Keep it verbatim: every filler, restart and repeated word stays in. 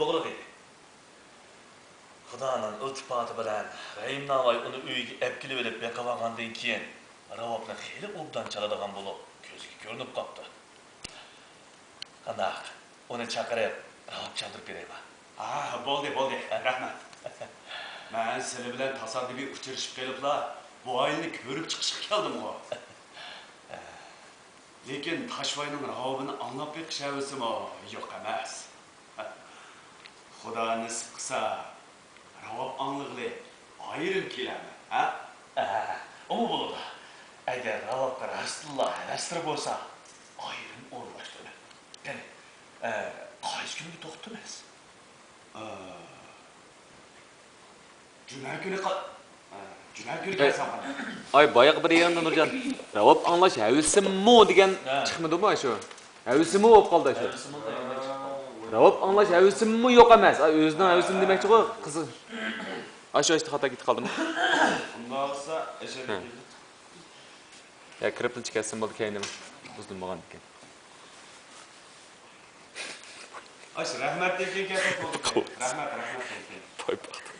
ئوغلۇق ئىدى. خۇدانىڭ ئىلتىپاتى بىلەن رەھىم ناۋاي ئۇنى ئۆيىگە ئەپ كېلىۋېلىپ بېقىۋالغاندىن كېيىن، راۋابنى خېلى ئوبدان چالىدىغان بولۇپ، كۆزىگە كۆرۈنۈپ قاپتۇ. قانداق، ئۇنى چاقىرىپ، راۋاب چالدۇرۇپ بېرەيما؟ ھا، بولدى، بولدى، رەھمەت. مەن سىلى بىلەن تاسادىپىي ئۇچرىشىپ قېلىپلا، بۇ ئائىلىنى كۆرۈپ چىقىشقا كەلدىمغۇ. لېكىن تاشۋاينىڭ راۋابىنى ئاڭلاپ بېقىش ھەۋىسىمۇ يوق ئەمەس. خۇدا نېسىپ قىلسا، راۋاب ئاڭلىغىلى ئايرىم كېلەرمەن، ھە؟ ھە، ئۇمۇ بولىدۇ. ئەگەر راۋابقا راستتىنلا ھەۋەسلىرى بولسا، ئايرىم ئورۇنلاشتۇرىمەن. قېنى، ئە، قايسى كۈنگە توختىتىمىز؟ ئە، جۈمە كۈنى قا-، ئە، جۈمە كۈنى ئەي، كەلسەم قانداق؟ ئاي، باياقى بىر يېرىڭدە نۇرجان، راۋاب ئاڭلاش ھەۋىسىممۇ دېگەن ھە. چىقمىدىمۇ ئاشۇ؟ ھەۋىسىمۇ بولۇپ قالدى ئاشۇ. ھەۋىسىمۇ دېگەن چىقىپ قالدى. راۋاب ئاڭلاش ھەۋىسىممۇ يوق ئەمەس. ئاي، ئۆزىنىڭ ھەۋىسىمۇ دېمەكچىغۇ، قىزى. ئاشۇ، ئاشۇ خاتا كېتىپ قالدىمۇ؟ ئۇنداق بولسا، ھە. يا، كىرىپلا چىقىۋەتسەم بولدى، كەينىم بۇزۇلمىغاندىكىن. ئاش، رەھمەت دېگەن گەپ بولدى. رەھمەت، رەھمەت دېگەن. باي باقتى.